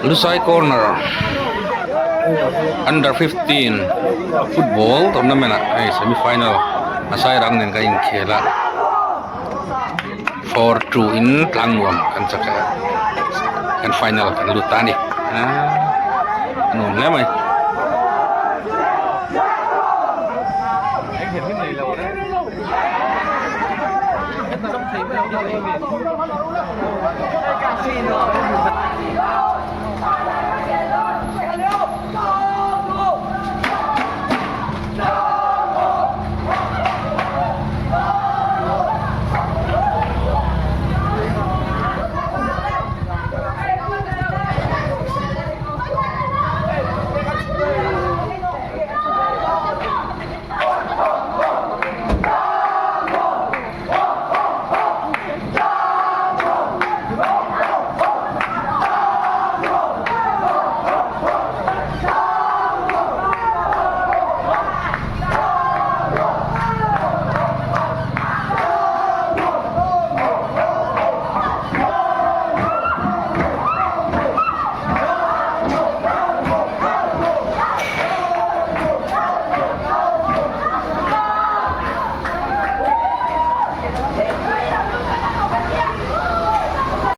Lusai corner under 15 football tournament ah hei semi final a sairang nen kan inkhel a 4-2 in tlang nuam kan chak a kan final kan lut ta a ni a nuam hle mai.